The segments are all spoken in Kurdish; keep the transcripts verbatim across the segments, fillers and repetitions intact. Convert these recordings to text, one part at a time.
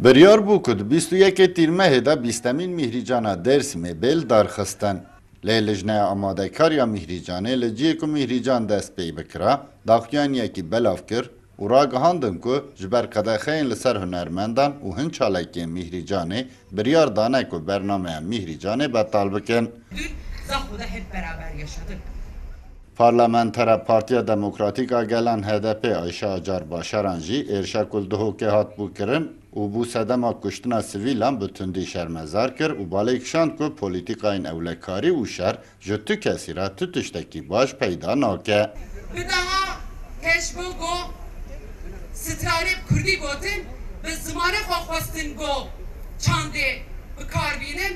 Biryar bû ku di bîst û yekê Tîrmehê de bîstemîn Mîhrîcana Dêrsimê bê lidarxistin. Lê Lijneya Amadekar ya Mîhrîcanê li cihê ku Mîhrîcan dest pê bikira, daxuyaniyekî belav kir û ragihandin ku ji ber qedexeyên li ser hunermendan û hin çalakiyên Mîhrîcanê biryar dane ku bernameya Mîhrîcanê betal bikin. Dün Zaxo'da hep beraber yaşadık. Parlamentera Partiya Demokratîk a Gelan H D P Ayşe Acar Başaran jî êrişa ku li Duhokê hatbû kirin û bû sedema kuştina sivîlan bi tundî şermezar kir û balê kişand ku polîtîkayên ewlekarî û şer ji tu kesî re tu tiştekî baş peyda nake. Bi daha keş bû ku stranê bi kurdî gotin, bi zimanê xwe xwestin ku çandê bi kar bînin.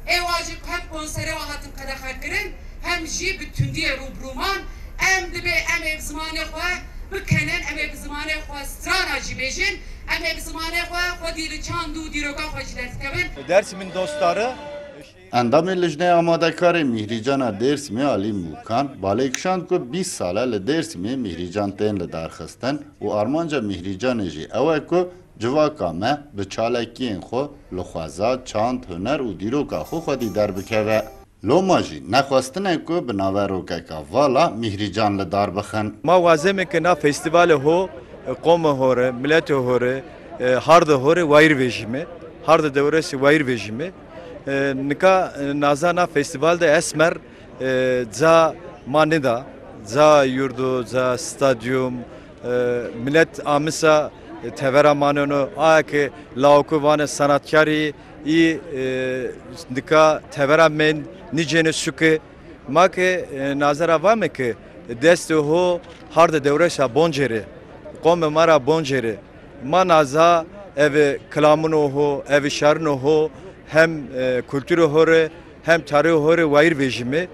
Ewa jî hem konserê we hatin qedexe kirin, hem jî bi tundiyê rû bi rû man. Em dibê em ê bi zimanê xwe bikenin, em ê bi zimanê xwe strana jî bêjin, em ê bi zimanê xwe xwedî li çand û dîroka xwe jî derdikevin. Dersim'in dostları. Endamê Lijneya Amadekarê Mîhrîcana Dêrsimê Alî Mûkan balê kişand ku bîst sal e li Dêrsimê Mîhrîcan tên lidarxistin û armanca Mîhrîcanê jî ew e ku civaka me bi çalakiyên xwe li xweza, çand, huner û dîroka xwe xwedî derbikeve. Loma jî nexwestine ku bi naverokeka vala Mîhrîcan li dar bixin. Ma wazeme ke na festîvalê ho, e, qomê ho re, miletê ho re, e, hardê ho re wayîr vejîme, hardê dewresê wayîr vejîme. E, nika, e, naza na festîval de esmer, e, ca ma nida, ca yurdo, ca stadyum, e, milet amisa, e, tevera maneno, aya ke lawko vane sanatkarî, î, e, nika tevera men nîcêne suke. Ma ke, e, nazera vame ke destê ho hardê dewresa boncêre, qomê ma ra boncêre. Ma naza eve kilamino ho, eve şarino ho, hem, e, kulturo ho re, hem tarîxo ho re wayîr vejîme.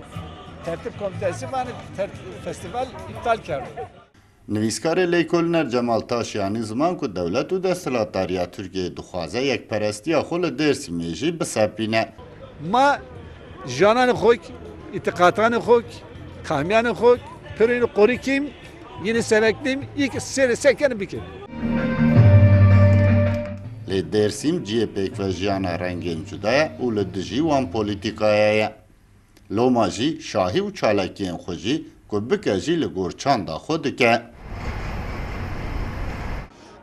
Tertip komitesi vane tertip, festival iptal kerdo. Nivîskarê lêkolîner Cemal Taşyanî ziman ku dewlet û desthilatdariya Tirkiyeyê dixwaze yekperestiya xwe li Dêrsimê jî bisepîne. Ma jananê xwe, îtiqatanê xwe, qahmiyanê xwe, pirên qorî kîm, yine seveklîm, îk sêrê sekerin bikin. Lê Dêrsim cihê pêkvejiyana rengên cuda ye û li dijî wan polîtîkaya ye. Loma jî şahî û çalakiyên xwe jî ku bike jî li gor çanda xwe dike.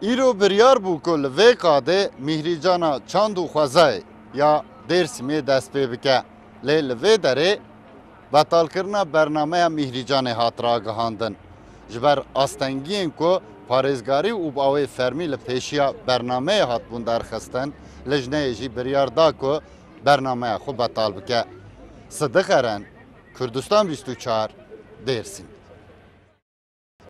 Îro biryar bû ku li vê qadê Mîhrîcana Çand û Xwezayê ya Dêrsimê dest pê bike. Lê li vê derê betalkirina bernameya Mîhrîcanê hat ragihandin. Ji ber astengiyên ku parêzgarî û bi awê fermî li pêşiya bernameyê hatibûn derxistin, lijneyê jî biryar da ku bernameya xwe betal bike. Sidix Eren, Kurdistan bîst û çar, Dêrsim.